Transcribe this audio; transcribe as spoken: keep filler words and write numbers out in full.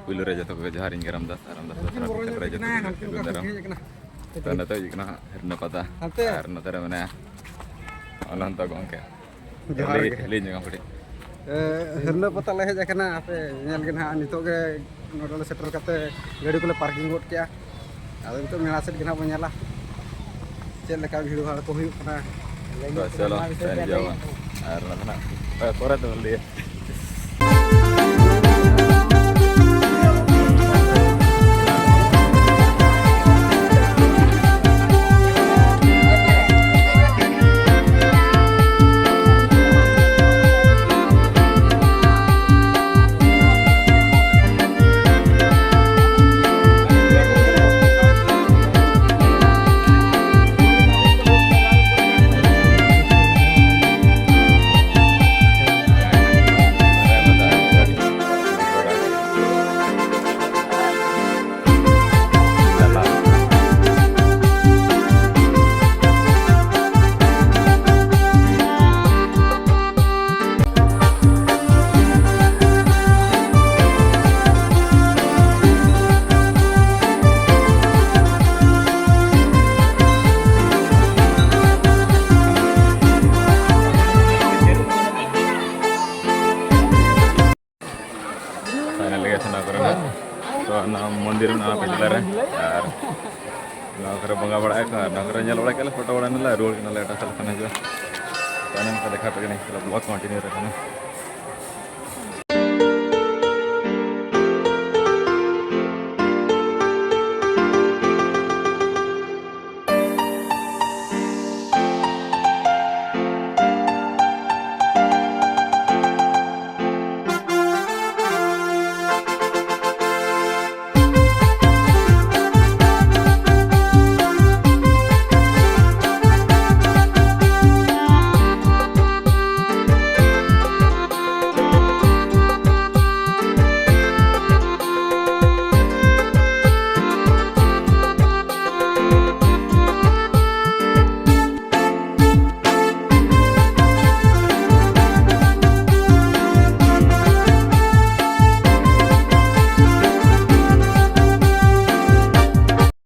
ᱯᱩᱭᱞᱩ ᱨᱮ ᱡᱚᱛᱚ ᱠᱚᱜᱮ ᱡᱚᱦᱟᱨᱤᱧ ᱜᱮᱨᱟᱢ ᱫᱟ᱾ ᱟᱨ ᱟᱢ ᱫᱟ ᱥᱟᱱᱟᱢ ᱠᱚ ᱥᱮᱴᱮᱨ ᱡᱚᱛᱚ ᱠᱚᱜᱮ ᱥᱟᱹᱜᱩᱱ ᱫᱟᱨᱟᱢ᱾ ᱛᱚ, ᱱᱤᱛᱚᱜ ᱦᱩᱭᱩᱜ ᱠᱟᱱᱟ ᱦᱟᱸᱜ ᱦᱤᱨᱱᱟᱹ ᱯᱟᱛᱟ᱾ ᱦᱟᱱᱛᱮ᱾ ᱟᱨ ᱱᱚᱛᱮ ᱨᱮ ᱢᱮᱱᱟᱭᱟ ᱚᱱᱚᱱᱛᱚ ᱜᱚᱢᱠᱮ᱾ ᱡᱚᱦᱟᱨ ᱞᱟᱹᱭ, ᱜᱮ᱾ ᱞᱟᱹᱭ ᱧᱚᱜ ᱟᱢ ᱠᱟᱹᱴᱤᱡ᱾ ᱮ, ᱦᱤᱨᱱᱟᱹ ᱯᱟᱛᱟ ᱞᱮ ᱦᱮᱡ ᱟᱠᱟᱱᱟ᱾ ᱟᱯᱮ ᱧᱮᱞ ᱜᱮ ᱱᱟᱦᱟᱜ, ᱱᱤᱛᱚᱜ ᱜᱮ ᱱᱚᱰᱮ ᱞᱮ ᱥᱮᱴᱮᱨ ᱠᱟᱛᱮ ᱜᱟᱹᱰᱤ ᱠᱚᱞᱮ ᱯᱟᱨᱠᱤᱝ ᱜᱚᱫ ᱠᱮᱜᱼᱟ᱾ ᱟᱫᱚ ᱱᱤᱛᱚᱜ ᱢᱮᱞᱟ ᱥᱮᱫ ᱜᱮ ᱱᱟᱦᱟᱜ ᱵᱚᱱ ᱧᱮᱞᱟ ᱪᱮᱫ ᱞᱮᱠᱟ ᱵᱷᱤᱲ ᱵᱷᱟᱲ ᱠᱚ ᱦᱩᱭᱩᱜ ᱠᱟᱱᱟ᱾ ᱛᱚ, ᱪᱚᱞᱚ, ᱛᱟᱦᱮᱱ ᱜᱮᱭᱟ ᱵᱚᱱ᱾ ᱟᱨ ᱚᱱᱟ ᱫᱚ ᱱᱟᱦᱟᱜ ᱯᱚᱨᱮ ᱛᱮᱵᱚᱱ ᱞᱟᱹᱭᱟ᱾ Finally, ᱜᱮ ᱱᱚᱣᱟ ᱠᱚᱨᱮ ᱱᱟᱜ, ᱛᱚ, ᱱᱚᱣᱟ ᱢᱚᱱᱫᱤᱨ ᱢᱮᱱᱟᱜᱼᱟ ᱯᱟᱪᱞᱟ ᱨᱮ, ᱟᱨ ᱱᱚᱣᱟ ᱠᱚᱨᱮ ᱵᱚᱸᱜᱟ ᱵᱟᱲᱟᱜ ᱟᱠᱚ, ᱟᱨ ᱱᱚᱣᱟ ᱠᱚᱨᱮ ᱧᱮᱞ ᱵᱟᱲᱟ ᱠᱮᱫ ᱞᱮ, ᱯᱷᱳᱴᱳ ᱵᱟᱲᱟ ᱱᱟᱞᱮ, ᱨᱩᱣᱟᱹᱲ ᱠᱟᱱᱟᱞᱮ ᱮᱴᱟᱜ ᱥᱮᱫ ᱠᱷᱚᱱ ᱦᱤᱡᱩᱜᱼᱟ᱾ ᱛᱟᱭᱱᱚᱢ ᱠᱚ ᱫᱮᱠᱷᱟᱣ ᱯᱮ ᱠᱟᱹᱱᱟᱹᱧ, ᱛᱟᱦᱞᱮ vlog continue ᱨᱮ ᱠᱟᱱᱟ᱾